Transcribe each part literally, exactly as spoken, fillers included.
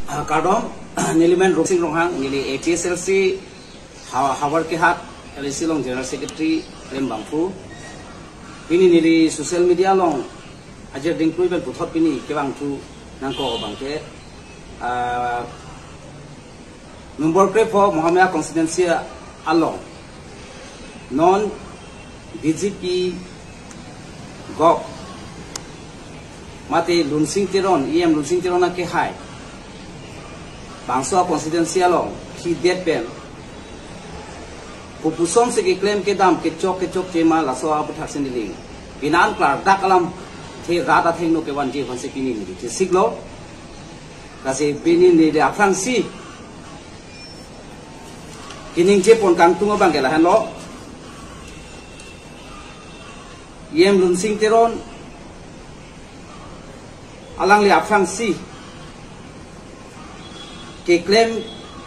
Ah, kardom, neli men Rupsing Ronghang, neli A T S L C, Ha-, Howraghat, L A C along General Secretary, Lembangphu. Pini neli social media along, ajir dingklui pen puthot pini kevangthu nangkok abangke, ah, number krepho Mahamaya constituency along non B J P gov mate Lunsing Teron, E M Lunsing Teron akehai bangso constituency along khidet pen kopuson si keklem kedam kechok kechokche ma laso aputhak si neli pinan klardak alamthe rat athengno kevanji aphansi pini neli chesiklo. Lasi pini neli aphrangsi keningje pon kangtung abangke lahenlo. E M Lunsing Teron alangli aphrangsi keklem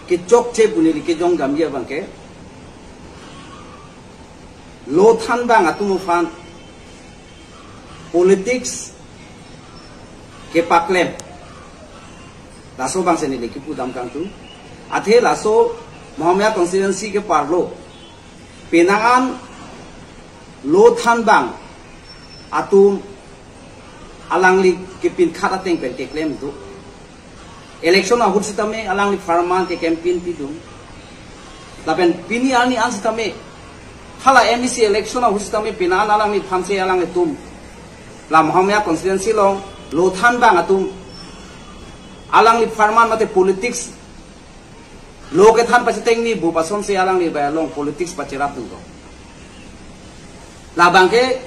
kechokche pu neli kejong damji abangke, lo thanbang atum aphan politics kepaklem, laso abangsi neli kepudam kangtung. Athe laso Mahamaya constituency keparlo penang an lo thanbang atum alangli kepinkhat ateng pen keklem do. Election ahut sitame alangli pharman ke campaign pidun. Lapen pini arni an sitame, hala M A C election ahut sitame penang an alangliphansi alanglitum, la Mahamaya constituency along lo thanbang atum alangli pharman mate politics, lo kethan pachitengni pu asonsi alangli bai along politics pacherapdun do. Labangke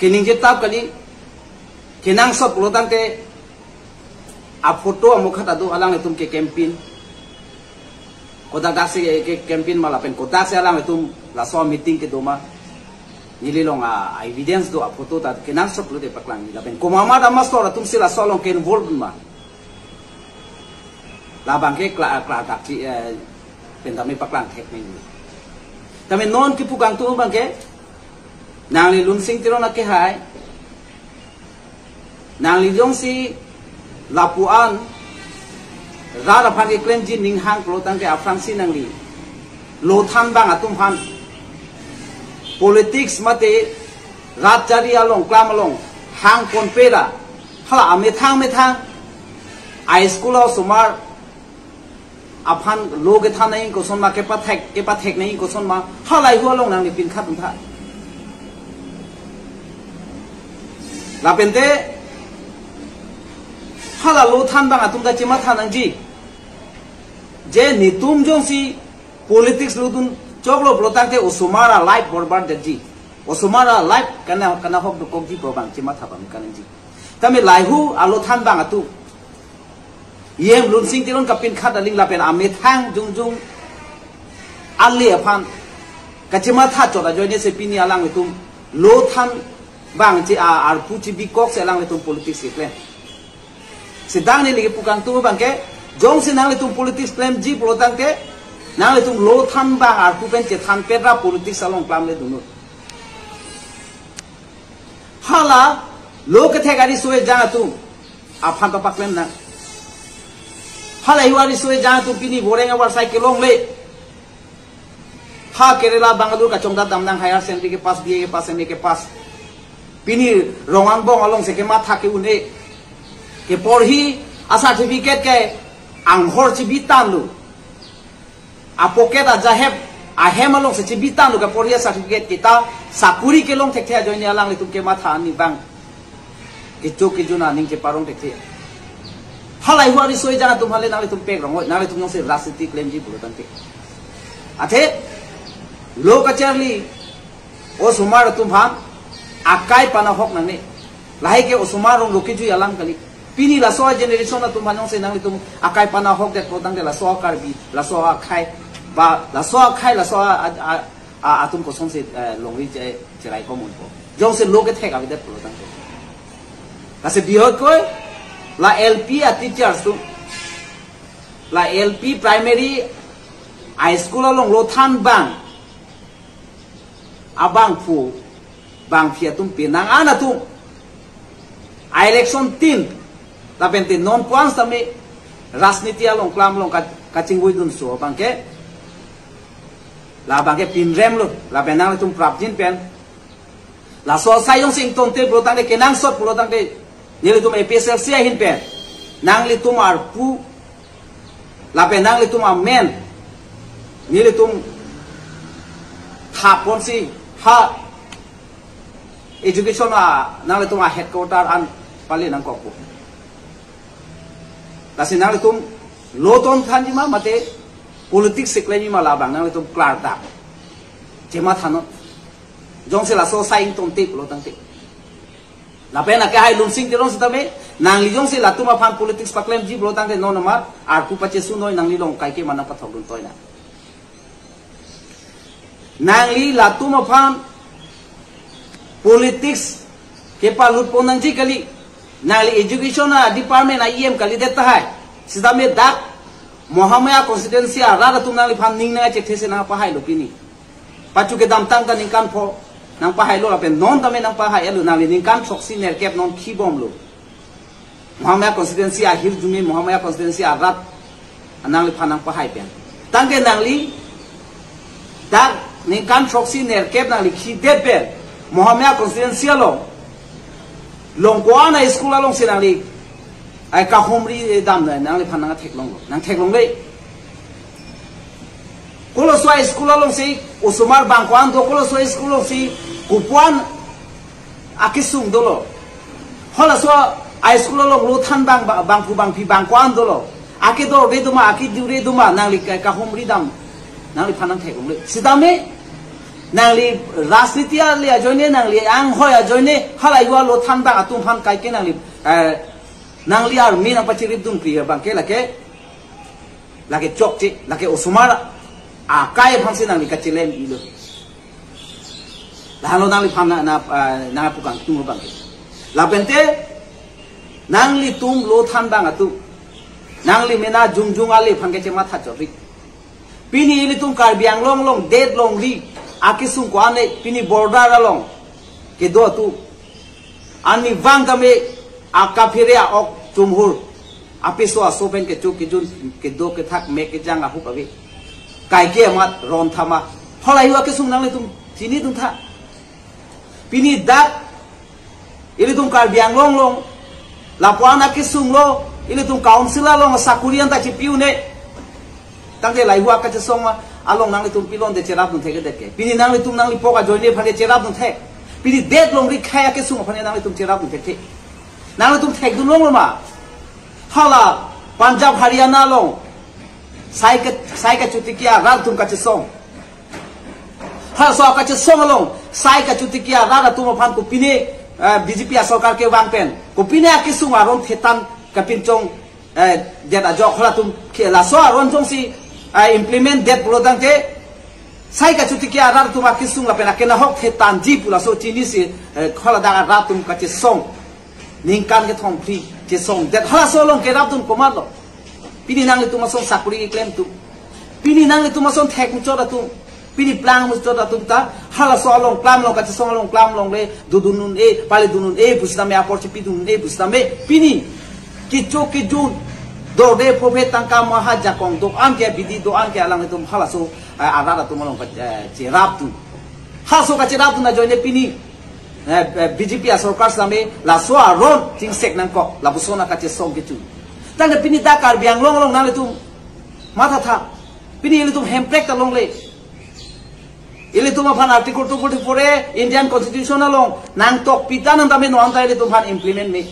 keningje tap kali, kenangsot pulo tangte aphoto amukha ta do alanglitum ke campaign. Kodak dak si ke campaign ma lapen kodak si alanglitum laso meeting kedo ma, neli along a evidence do, aphoto ta kenangsot pulote paklang nangji. Lapen komat ma dam asor atumsi laso along ke-involve ma, labangke kla-, klardak si, eh, pen tame paklang thek nangji. Tame non kepu kangtung abangke, nangli Lunsing Teron akehai, nangli jongsi lapu an rat aphan keklemji ning hang pulo tangte aphrangsi nangli lo thanbang atum aphan politics mate rat chari along klam along hang ponpe ra, hala amethang methang a school osomar aphan lo kethan nangji koson ma, kepathek, kepathek nangji koson ma, halahei hu along nangli pinkhat untha. Lapente hala lo thanbang atum ta chematha nangji. Je netum jongsi politics lodun choklo pulo tangte osomar a life borbad detji, osomar a life kana, kana hok dokokji pu abang chematha pame kanangji. Tame lahei hu alo thanbang atum, E M Lunsing Teron kapinkhat aling lapen amethang jongjong ale aphan kachematha chot ajoine si pini alanglitum lo thanbang che a arpu chebikok si alanglitum politics keklem. Sitang neli kepu kangtung abangke, jongsi nanglitum politics klemji pulo tangte, nanglitum lo thanbang arpu pen chethanpet ra politics along klamle dunnon. Hala lo kethek ariso ejang atum aphan ta paklem nang. Halahei hu ariso ejang atum pini boreng abar sai kelongle. Ha Kerala, Bangalore kachongdat damnang, higher secondary kepass, B A kepass, M A kepass. Pini rong angbong alongsi kematha ke-un-e. Keporhi a certificate ke anghor chebitanlo. A pocket ajahep ahem alongsi chebitanlo keporhi a certificate, kita sakuri kelong thekthe ajoine alanglitum kematha ani bang kecho kejun aning cheparong thekthe. Halahei hu ariso ejang atum aphan le nanglitum pek rong oi, nanglitum jongsi rajniti klemji pulo tangte. Athe lo kacharli osomar atum aphan akai panahok nangne. Lahei ke osomar rong lo kejui alam kali. Pini laso a generation atum aphan jongsi nanglitum akai panahokdet pulo tangte laso a Karbi, laso a akhai, ba laso a akhai, laso a, a, a, a atum kosonsi, eh, longri che, cherai komon po. Jongsi lo kethek avedet pulo tangte. Lasi bihot koi, la L P a teachers atum, la L P primary, high school along lo thanbang abangphu bangphi atum penang an atum a election tin, lapente non pu-an sitame rajniti along klam along ka-, kachingvoi dunso abangke, labangke pinrem lo, lapen nanglitum prapjin pen. Laso asai jongsi ingtonte pulotangte, kenangsot pulotangte, nelitum A P H L C ahin pen nanglitum arpu lapen nanglitum amen, nelitum thapponsi ha education a nanglitum a headquarter an pali nangkokpo. Lasi nanglitum lo ton thanji ma mate politics si klemji ma, labang nanglitum klardak chemathanon. Jongsi laso asai ingtonte pulotangte. Lapen akehai Lunsing Teron sitame, nangli jongsi latum aphan politics paklemji pulotangte non amat arpu pachesunoi, nangli along kaike ma nangpathokdun toina. Nangli latum aphan politics kepalutpon nangji kali. Nangli education a department a E M kalidet tahai. Sitame dak Mahamaya constituency arat atum nangliphan ning nangkachethe si nangpahailo pini. Pachu kedamtang ta ningkan pho nangpahailo, lapen non tame nangpahai-etlo, nangli ningkan throksi nerkep non khibomlo. Mahamaya constituency ahirjume, Mahamaya constituency arat nangliphan nangpahai pen. Tangke nangli dak ningkan throksi nerkep nangli khidet pen Mahamaya constituency along, Longkoan a school alongsi nangli ai kahumri dam na nangliphan nangtheklonglo, nangtheklongle. Koloso a school alongsi osomar bang ko-an do, koloso a school alongsi kopuan akesung dolo. Halaso a school along lo than bang, bangphu bangphi bang ko-an dolo. Akedorde doma, akedure doma, nangli ka-, kahumri dam nangliphan nangtheklongle. Sitame nangli rajniti ali ajoine, nangli anghoi ajoine, hala yu a lo than bang atum aphan kaike nangli, eh, nangli army nangpachiripdunpi abangke lake, lake chokche, lake osomar akai aphansi nangli kachelem-ilo. Lahenlo nangliphan na, na, ah, nangpu kangtung abangke. Lapente nanglitum lo than bang atum, nangli mena jongjong ale aphan kachematha chori. Pini ilitum Karbi Anglong along det longri akesung ko-an le pini border along kedo atum. Arnivang tame akaphere a-ok chumhur, apiso aso pen kecho kejun, kedo kethak, mek kejang ahup ave. Kaike amat ron thama. Hala yu akesung nanglitum chinidun tha. Pini dak ilitum Karbi Anglong along lapuan akesung lo, ilitum council along sakuri anta chipi un-e. Tangte lahei hu akachesong ma along nanglitum pilonte cherapdun thekthedet ke. Pini nanglitum nanglipok ajoine aphan cherapdun thek. Pini det longri khei akesung aphan nanglitum cherapdun thekthe. Nanglitum thekdun longlo ma? Hala Punjab, Haryana along sai ka, sai kachotiki arat atum kachesong. Halaso kachesong along sai kachotiki arat atum aphan kopine, eh, B J P asorkar kevang pen kopine akesung aron thetan kapinchong, eh, det ajok halatum ke laso aron jongsi, eh, implement det pulotangte sai kachotiki arat atum akesung lapen akenahok thetanji pu laso chinisi, eh, haladak arat atum kachesong. Ningkan kethom phli chesong det halaso along kerapdun komatlo? Pini nanglitum ason sakuri keklem atum, pini nanglitum ason thek muchot atum, pini plang muchot atum ta halaso along klam along kachesong along klam along le dodun un-e, palidun un-e pusitame, apor chipidun un-e pusitame, pini kecho kejun, dorde phophe, tangka maha, jakong do-an ke, bidi do-an ke, alanglitum halaso, eh, arat atum along ka, eh, cherapdun. Halaso kacherapdun ajoine pini eh, eh, B J P asorkar sitame laso aron chingsek nangkok, lapuson akachesong kecho. Tangte pini dak Karbi Anglong along nanglitum mathatha. Pini ilitum Hemprek ta longle. Ilitum aphan Article two forty-four A Indian Constitution along nangtokpi ta nang tame non anta ilitum aphan implement me.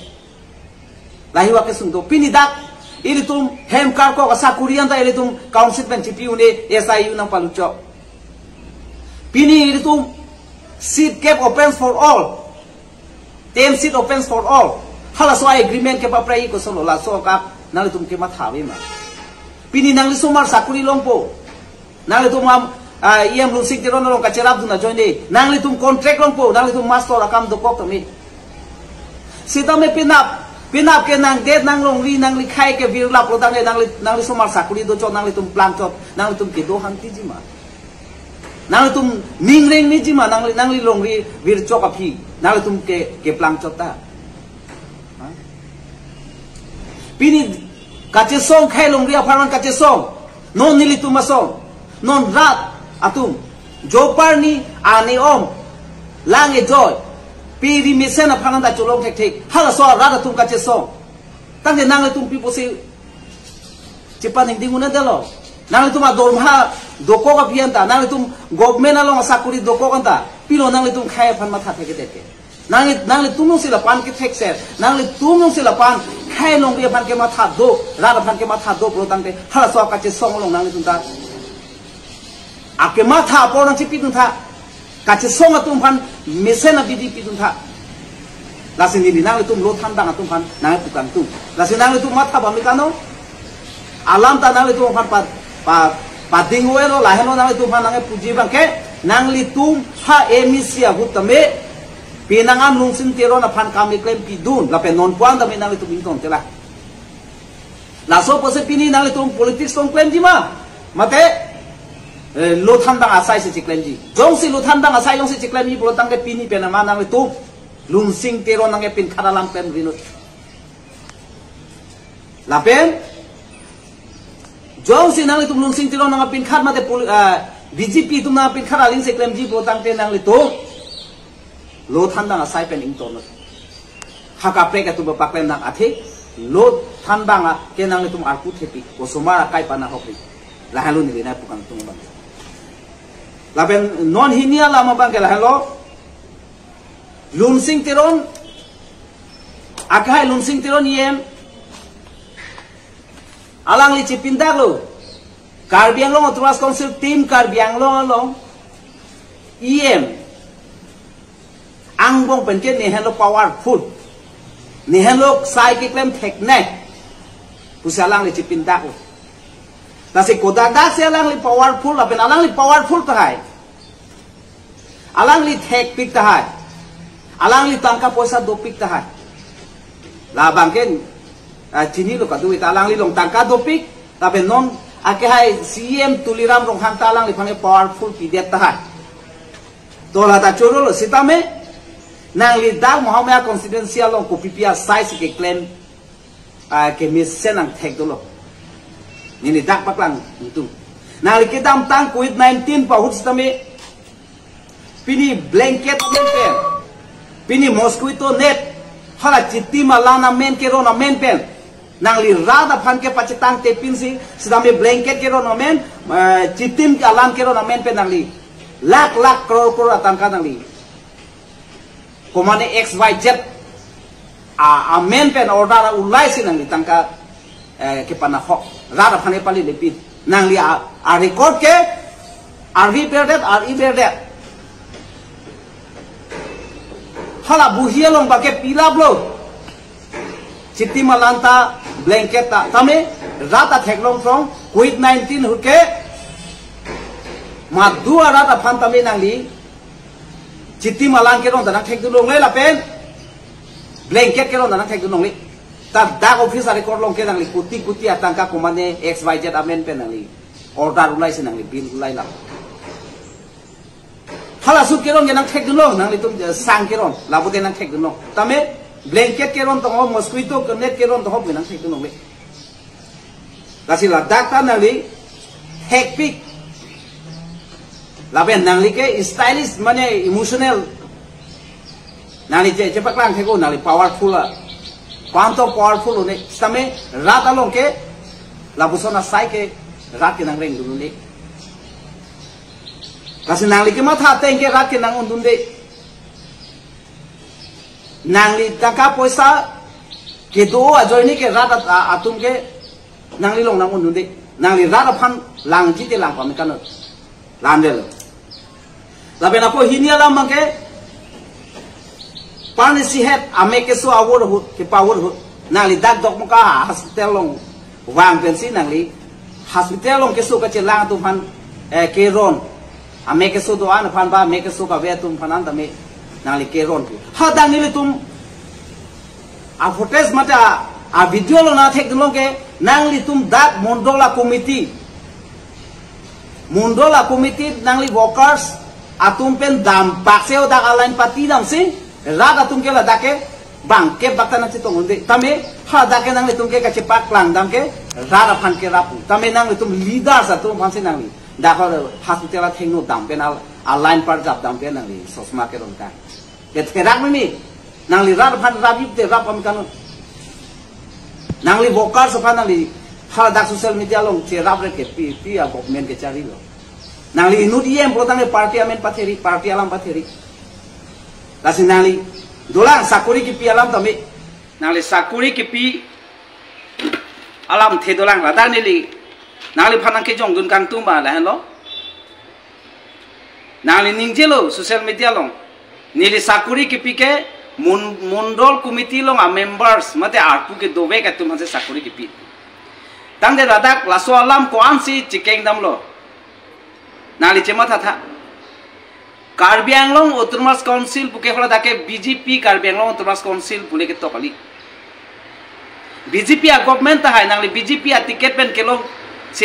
Lahei hu akesung do. Pini dak ilitum hem karkok asakuri anta ilitum council pen chipi un-e, S I U nangpaluchok. Pini ilitum seat kep open for all. Ten seat open for all. Halaso agreement kepaprai kosonlo, laso ka nanglitum kematha ave ma? Pini nangli osomar sakuri longpo. Nanglitum am, ah, E M Lunsing Teron along kacherapdun ajoine nanglitum contract longpo, nanglitum master akam dokok tame. Sitame penap, penap ke nangdet nanglongri nanglikhai ke virlap lo tangte nangli, nangli osomar sakuri dochot, nanglitum plangchot, nanglitum kedo hangtiji ma? Nanglitum ning reng meji ma, nangli, nangli longri virchok aphi nanglitum ke, keplangchot ta? Ha? Pini Kachesong, khei longri aphan kachesong. Non nelitum asong. Non rat atum. Joparni ane om. Lang ejoi. Piri mesen aphan ta cholong thekthek. Halaso rat atum kachesong. Tangte nanglitum pi pusi chepaningding un-edetlo. Nanglitum adorma dokok aphi anta. Nanglitum government along asakuri dokok anta. Pilo nanglitum khei aphan matha thekthekthe. Nangli, nanglitum si lapu-an kethekser, nanglitum si lapu-an khei longri aphan kematha do, rat aphan kematha do pulo tangte, halaso kachesong along nanglitum ta akematha apor nangchipidun tha, kachesong atum aphan mesen abidi pidun tha. Lasi neli nanglitum lo thandang atum aphan nangpu kangtung. Lasi nanglitum matha bami kano. Alam ta nanglitum aphan pa, pa, pading-oi lo, lahenlo nanglitum aphan nangpuji abangke, nanglitum ha M E C ahut tame, penang an Lunsing Teron aphan kam keklem pidun, lapen non pu-an tame nanglitum ingtong tela. Laso pusi pini nanglitum politics tong klemji ma? Mate, eh, lo thandang asai si chiklemji. Jongsi lo thandang asai jongsi chiklemji pulo tangte pini penama nanglitum Lunsing Teron nangkepinkhat alam klem rinut. Lapen, jongsi nanglitum Lunsing Teron nangpinkhat mate poli-, ah, B J P atum nangpinkhat aling si klemji pulo tangte nanglitum lo thandang asai pen ingtong. Ha kaprek atum paklem nang athe, lo thandang ke nanglitum arpu thepi, osomar akai pana hokri. Lahenlo neli nangpu kangtung abang. Lapen non hini alam abangke lahenlo, Lunsing Teron, akhai Lunsing Teron E M, alangli chipindaklo. Karbi Anglong Autonomous Council team Karbi Anglong along E M angbong penke nehenlo powerful. Nehenlo sai keklem theknei. Pusi alangli chipindaklo. Lasi kodak dak si alangli powerful, lapen alangli powerful tahai. Alangli thekpik tahai. Alangli tangka poisa dopik tahai. Labangke, ah, chinilo kadu ita alanglilong tangka dopik, lapen non akhai C E M Tuliram Ronghang ta alangliphan powerful pidet tahai. To la ta chorolo sitame, nangli dak Mahamaya constituency along kopi pi asai si keklem, ah, kemesen nangthek dolo. Neli dak paklang nangtum. Nangli kedamtang covid nineteen pu ahut sitame, pini blanket amen pen, pini mosquito net, hala chitim alan amen keron amen pen, nangli rat aphan kepachetangte pinsi, sitame blanket keron amen, eh, chitim alan keron amen pen nangli lakh lakh, crore crore atangka nangli komane X Y Z a, amen pen order ulai si nangli tangka, eh, kepanahok. Rat aphan epali lepin. Nangli a, a record ke, arvi berdet, arvi berdet. Hala buhi along bake pilaplo. Chitim alan ta, blanket ta. Tame, rat atheklong throng, covid nineteen ahut ke, madu arat aphan tame nangli chitim alan keron ta nangthekdun longle lapen blanket keron ta nangthekdun longle. Ta dak office a record along ke nangli kuti kuti atangka komane X Y Z amen pen nangli order ulai si nangli bill ulai la. Hala sut keron ke nangthekdun long, nanglitum, eh, sang keron, lapu te nangthekdun long. Tame blanket keron tong ho, mosquito net keron tong ho, nangthekdun longle. Lasi ladak ta nangli thekpik. Lapen nangli ke stylish mane emotional. Nangli che, chepaklang thek-o, nangli powerful a. Kwanto powerful lo ne. Sitame rat along ke lapuson asai ke rat ke nangrengdun un-e. Lasi nangli kematha ateng ke rat ke nang-undunde. Nangli tangka poisa kedo ajoine ke rat at-, a-, atum ke nanglilong nang-undunde. Nangli rat aphan langji te lang pame kano. Langdetlo. Lapen ako hini alam abangke, parnisi het amek keso awor ahut, kepa awor ahut. Nangli dak Dokmoka hospital along vang pensi nangli hospital along keso kachelang atum aphan, eh, keron. Amek keso do-an aphan ba, amek keso kave atum aphan an tame nangli keron pu. Hadak nelitum a footage mate a, a video along nangthekdun long ke, nanglitum dak mondol a committee. Mondol a committee nangli workers atum pen dampak se o dak a line party damsi, rat atum ke ladak ke Bang ke bak ta nangchetong un-e. Tame hadak ke nanglitum ke kachepaklang dam ke rat aphan kerap pu. Tame nanglitum leaders atum aphansi nangli dak hospital athengno dam pen al, a line parjap dam pen nangli sosma kerong kan. Ke therak meme. Nangli rat aphan rap ip te rap am kan. Nangli workers aphan nangli hadak social media along cherap re ke pi, pi a government kecharilo. Nangli inut E M pulo tangte party amen patheri, party alam patheri. Lasi nangli dolang sakuri kipi alam tame. Nangli sakuri kipi alamthe dolang, ladak neli nangliphan nangkejongdun kangtung ba lahenlo. Nangli ningjelo social media along. Neli sakuri kipi ke mon-, mondol committee along a members mate arpu kedovek atum aphansi sakuri kipi. Tangte ladak laso alam ko-ansi chekeng damlo. Nangli chematha tha. Karbi Anglong Autonomous Council puke haladak ke B J P Karbi Anglong Autonomous Council pule ketok kali. B J P a government tahai, nangli B J P a ticket pen kelong si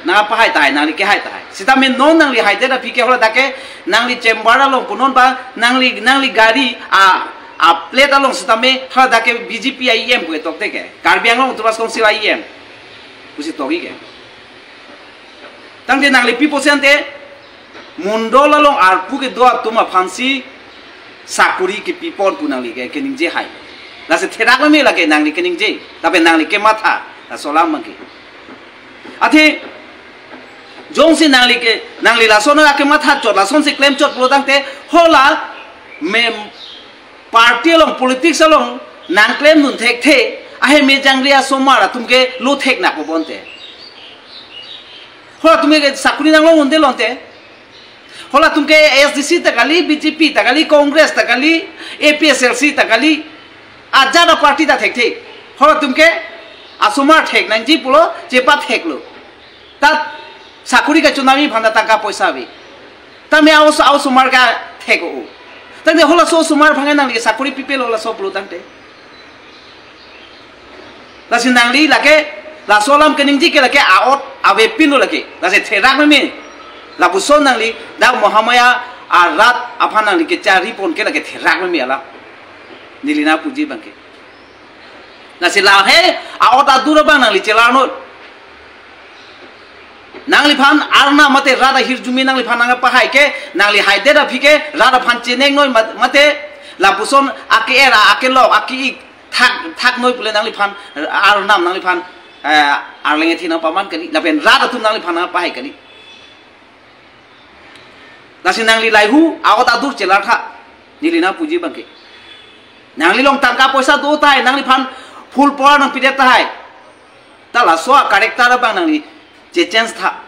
nangpahai tahai, nangli kehai tahai. Sitame non nangli haite aphi ke haladak ke nangli chamber along punon ba nangli, nangli gari a, a plate along sitame haladak ke B J P a E M pu ketok te ke. Karbi Anglong Autonomous Council a E M pusi tok-i ke. Tangte nangli pi pusi ante mondol along arpu kedo atum aphansi sakuri kepipon pu nangli ke keningje hai. Lasi therak meme lake nangli keningje. Tapi nangli kematha laso alam abang ke. Athe jongsi nangli ke, nangli laso nang kematha chot, lasonsi klem chot pulo tangte hala mem party along, politics along nangklemdun thekthe, ahem ejangri asomar atum ke lo thek na ko bonte. Halatum ke sakuri nanglong un-e lote. Halatum ke A S D C ta kali, B J P ta kali, Congress ta kali, A P H L C ta kali, ajat a party ta thekthe. Halatum ke asomar thek nangji pulo, chepatheklo. Ta sakuri kachonami aphan ta tangka poisa ave. Tame a-os, a-osomar ke thek-o. Tangte halaso osomar aphan nangli sakuri pipelo laso pulo tangte. Lasi nangli lake laso alam keningje ke lake a-ot avepinlo lake. Lasi therak meme. Lapuson nangli dak Mahamaya arat aphan nangli kecharipon ke lake therak meme alam. Neli nangpuji abang ke. Lasi lahei a-ot adur abang nangli chelarnon. Nangliphan arnam mate rat ahirjume nangliphan nangpahai ke, nangli haidet aphi ke rat aphan chenengnoi mat-, mate lapuson ake-er, akelok, ake-ik thak, thaknoi pule nangliphan arnam nangliphan, eh, arleng ethi nangpaman kali, lapen rat atum nangliphan nangpahai kali. Lasi nangli lahei a-ot adur chelar tha, neli nangpuji abang ke. Nangli along tangka poisa do tahai, nangliphan full power nangpidet tahai. Ta laso a-character abang nangli che-change tha,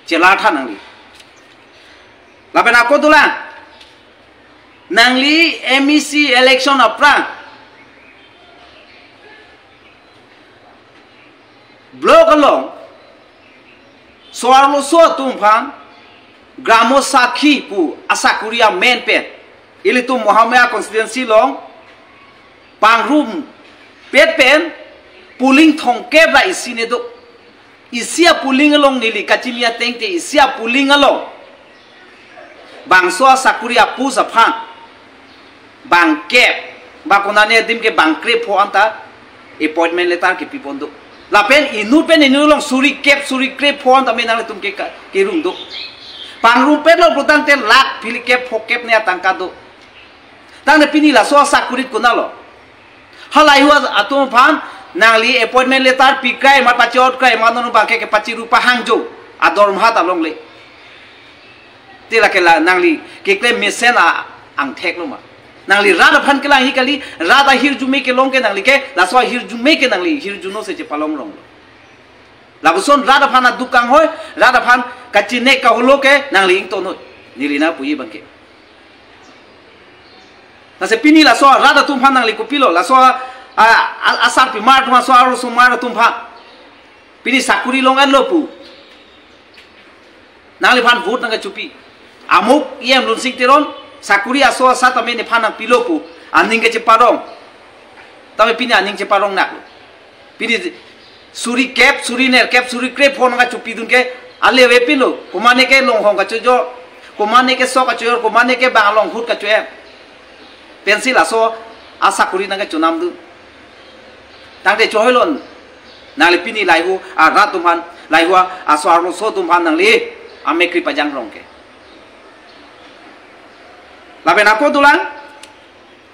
chelar tha nangli. Lapen ako dolang, nangli M A C election aphrang block along so-arloso atum aphan Gramo Sakhi pu asakuri amen pen ilitum Mahamaya constituency along pangrumpet pen polling thomkep ra isi ne do. Isi a-polling along neli kachimi ateng te isi a-polling along bangso asakuri a-post aphan bangkep, ba konane adim ke bangkrepho anta appointment letter kepipon do. Lapen inut pen inut along suri kep, suri krepho anta me nanglitum ke ka-, kerung do. Pangrumpetlo pulo tangte lakh phlikep phokep ne atangka do. Tangte pini laso asakuri konatlo? Halahei atum aphan nangli appointment letter pikrai amat, pachi-ot krai amat, non abang ke kepachiru pahangjo, adormaha ta longle. Te lake la nangli keklem mesen a-angthek lo ma? Nangli rat aphan kelangji kali, rat ahirjume kelong ke nangli ke, laso ahirjume ke nangli hirjuno si chepalongronglo. Lapuson rat aphan aduk kanghoi, rat aphan kachinek kaholo ke nangli ingtonoi. Neli nangpuji abang ke. Lasi pini laso rat atum aphan nangli kopilo, laso a, a, a, asarpimar atum, laso arlosomar atum aphan. Pini sakuri long-etlo pu nangliphan vote nangkachopi. Amuk E M Lunsing Teron sakuri aso asa tame nephan nangpilo pu aning kacheparong. Tame pini aning cheparong naklo. Pini suri kep, suri nerkep, suri krepho nangkachopidun ke ale avepinlo. Komane ke longhong kachojor, komane ke sok kachojor, komane ke bang along ahut kacho-em. Pensi laso asakuri nangkechonam dun. Tangte chohoilon, nangli pini lahei-hui arat atum aphan, lahei-hui aso arloso atum aphan nangli amekri pajang rong ke. Lapen ako dolang,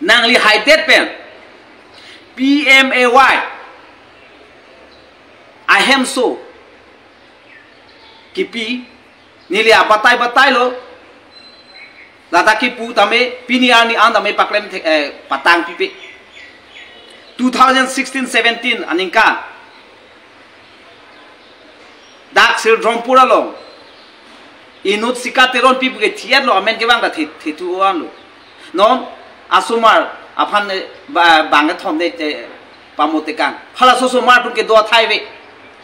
nangli haidet pen P M A Y ahemso kipi, neli abatai batai lo, ladak kipu tame, pini arni an tame paklem thek, eh, patang pipe. Two thousand sixteen seventeen aningkan, dak Sridharmpur along inut Sika Teronpi pu ke thiet lo, amen kevang ta thi, thithu an lo. Non asomar aphan, eh, ba, bang kethom de, eh, pamotekang. Halaso osomar atum kedo athai ave.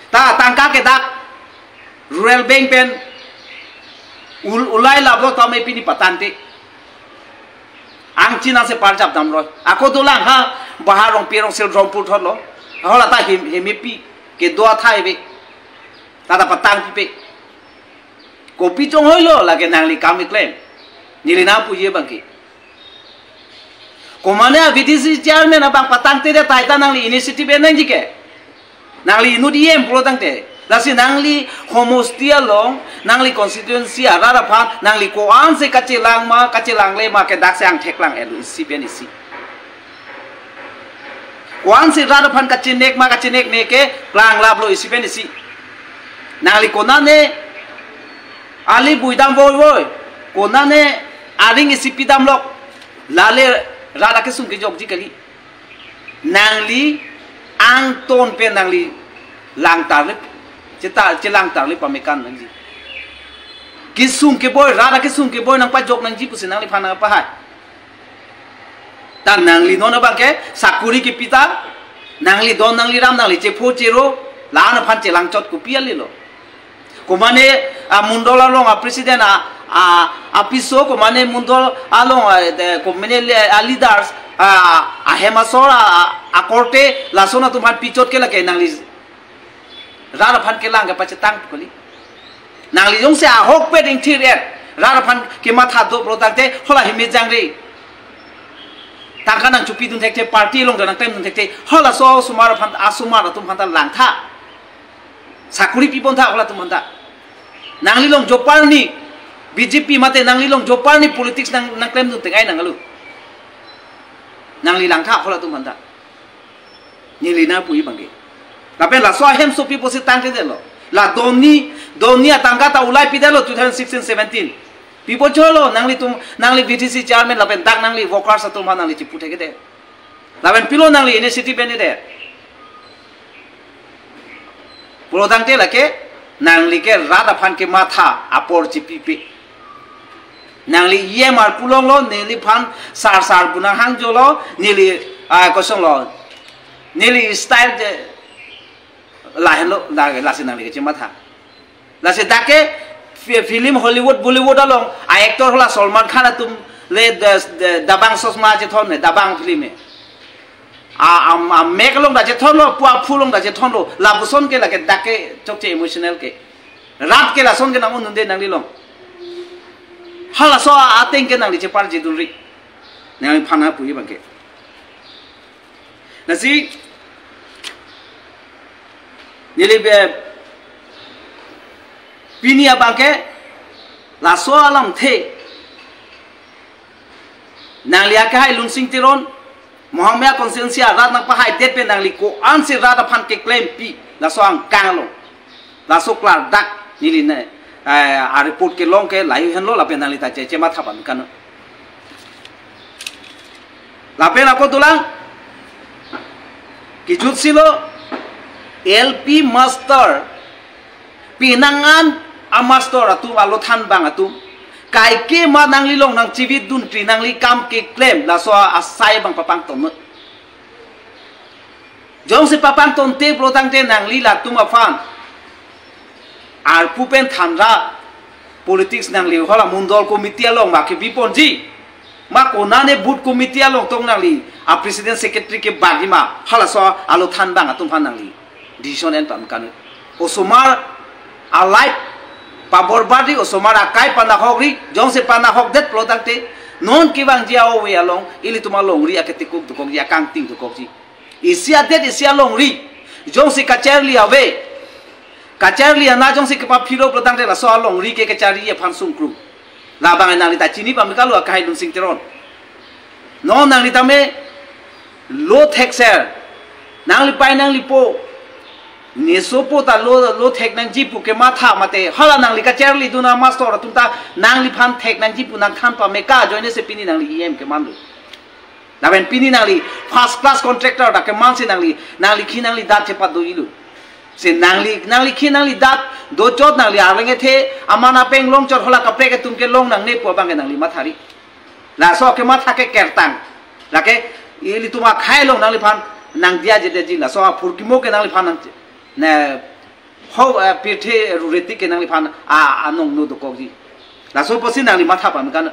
Ta tangka ke dak Rural Bank pen ul-, ulai lablo tame pini patangte. Angchin anse parjap damroi. Ako dolang ha, Bahar Rongpi arong Sridharmpur thotlo. Hala ta hem, hemepi kedo athai ave. Ta ta patang pipe. Kopi chonghoi lo, lake nangli kam keklem. Neli nangpuji abang ke. Komane a V D C chairman abang patangte de, tai ta nangli initiative en nangji ke. Nangli inut E M pulo tangte. Lasi nangli homosti along, nangli constituency arat aphan, nangli ko-ansi kachelang ma, kachelangle ma ke dak si angthek lang-et lo isi pen isi. Ko-ansi rat aphan kachenek ma, kachenek ne ke klanglaplo isi pen isi. Nangli konane ali buidam voi voi, konane aring isi pidam lok, lale rat akesung kejokji kali. Nangli angton pen nangli langtarlip, cheta, chelangtarlip pamekan nangji. Kesung keboi, rat akesung keboi nangpajok nangji pusi nangliphan nangpahai. Ta nangli non abang ke sakuri kipi ta, nangli don nangli ram nangli chepho chero, la-an aphan chelangchot kopi ale lo. Komane a mondol along a president a, a, apiso, komane mondol along a, de, komane le, a leaders a, ahem asor a, a, akorte lason atum aphan pichot ke lake nangli rat aphan kelang kepachetang kali. Nangli jongsi ahokpet ingthir-et, rat aphan kematha do pulo tangte, hala heme jangre. Tangka nangchopidun thekthe, party along nangklemdun thekthe, halaso osomar aphan, asomar atum aphan ta langtha. Sakuri pibon tha halatum aphan ta. Nangli long joparni, B J P mate nangli long joparni politics nang, nangklemdun tengai nang alu. Nangli langtha halatum aphan ta. Neli nangpuji abang ke. Lapen laso ahemso pi pusi tangte detlo. La donni, donni atangka ta ulai pidetlo two thousand sixteen seventeen. Pi puchotlo nanglitum, nangli V D C chairman lapen dak nangli workers atum aphan nangli chipu thekthedet. Lapen pilo nangli initiative en-edet. Pulo tangte lake, nangli ke rat aphan kematha apor chipipe. Nangli E M arpu longlo, neliphan sar sar pu nanghangjo lo, neli, ah, kosong lo. Neli style je lahenlo, la, lasi nangli kechematha. Lasi dak ke fi-, film Hollywood, Bollywood along, a actor hala Salman Khan atum le da-, da-, Dabangg Chashma chethon ne, Dabangg film e. A, am, amek along ta chethonlo, pu aphu along ta chethonlo, lapuson ke lake dak ke chokche emotional ke. Rat ke lason ke nang-un-unde nangli long. Halaso ateng ke nangli cheparjidunri. Nangliphan nangpuji abang ke. Lasi, neli be, pini abang ke, laso alamthe, nangli akehai Lunsing Teron, Mahamaya constituency arat nangpahaidet pen nangli ko-ansi rat aphan keklempi, laso angkang lo. Laso klardak neli ne, eh, a report kelong ke lahei henlo lapen nangli ta che, chematha pame kan. Lapen ako dolang, kejutsi lo, L P master, pinangan a master atum, alo thanbang atum, kaike ma nangli long nangchividun tri, nangli kam keklem, laso asai abang papangton. Jongsi papangtonte pulo tangte nangli latum aphan arpu pen thanra politics nangli hala mondol committee along ma kebiponji, ma konane booth committee along tong nangli a president secretary kebagi ma, halaso alo thanbang atum aphan nangli decision en pame kan. Osomar a life paborbadri, osomar akai panahokri, jongsi panahokdet pulo tangte, Non kevangji a-ove along ilitum alongri aketekuk dokokji, akangting dokokji. Isi adet isi alongri. Jongsi kacharli ave, kacharli ana jongsi kepaphiro plotangte laso alongri ke kacharli aphan sungkrung. Labang nangli ta chini pamikalo akhai Lunsing Teron. Non nangli tame lo thekser. Nangli pai nangli po. Nesopo ta lo, lo thek nangji pu kematha mate. Hala nangli kacharlidun amaster atum ta nangliphan thek nangji pu nangthan pame ka ajoine si pini nangli E M keman do. Lapen pini nangli first class contractor ta keman si nangli, nangli khi nangli dat chepat do-ilo. Si nangli, nangli khi nangli dat dochot nangli arleng ethe aman apeng longchot hala kaprek atum kelong nangne pu abang ke nangli mathari. Laso kematha ke kertang. Lake ilitum akhai along nangliphan nangdiya jedeji. Laso aphurkimo ke nangliphan nang ne ho, eh, pirthe rureti ke nangliphan a, anong no dokokji. Laso pusi nangli matha pame kan.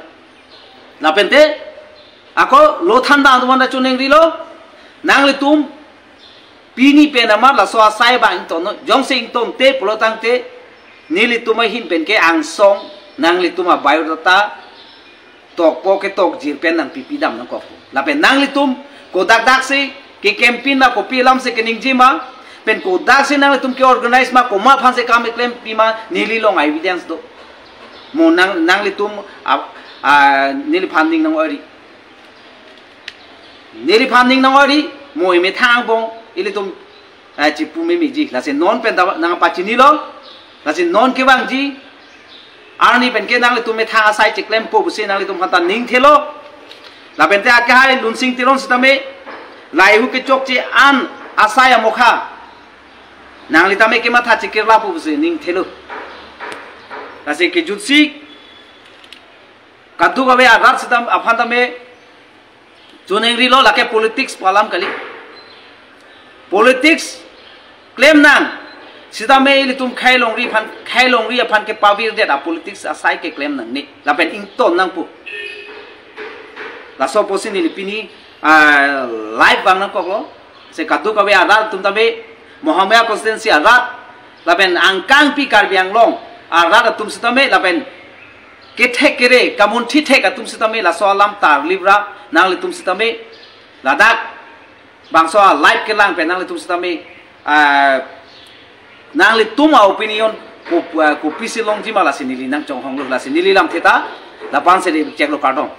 Lapente ako lo than ta atum anta choningri lo. Nanglitum pini pen amat laso asai abang ington non. Jongsi ingtonte pulotangte nelitum ahin pen ke angsong nanglitum abiodata tokpo ketok jir pen nangpipi dam nangkok. Lapen nanglitum kodak dak si ke campaign ma kopi alam si keningje ma, pen kodak si nanglitum ke organize ma, komat aphan si kam keklem pi ma, neli long evidence do. Mo nang, nanglitum a, a, neliphan ning nang-ori. Neliphan ning nang-ori, mo emethang angbong ilitum, eh, chipu memeji. Lasi non pen ta nangpachinilo. Lasi non kevangji arni pen ke nanglitum methang asai cheklempo pusi nanglitum aphan ta ning thelo. Lapente akhai Lunsing Teron sitame lahei hu kechokche an asai amokha nangli tame kematha chekirlapo pusi ning thelo. Lasi kejutsi kadokave arat sitam aphan tame choningrilo, lake politics pu alam kali. Politics klem nang sitame ilitum khei longri aphan, khei longri aphan kepavirdet a-politics asai keklem nangne. Lapen ington nangpo. Laso pusi neli pini, ah, live vang nangkoklo. Si kadokave arat atum tame, Mahamaya constituency arat, lapen angkangpi Karbi Anglong arat atum sitame, lapen kethek kere, kamunthi thek atum sitame, laso alam tarlip ra nanglitum sitame, ladak bangso a-live kelang pen nanglitum sitame, ah, nanglitum a-opinion ko, ah, kopisi longji ma lasi neli nangchonghonglo, lasi neli lamthe ta labang si neli cheklo, kardom.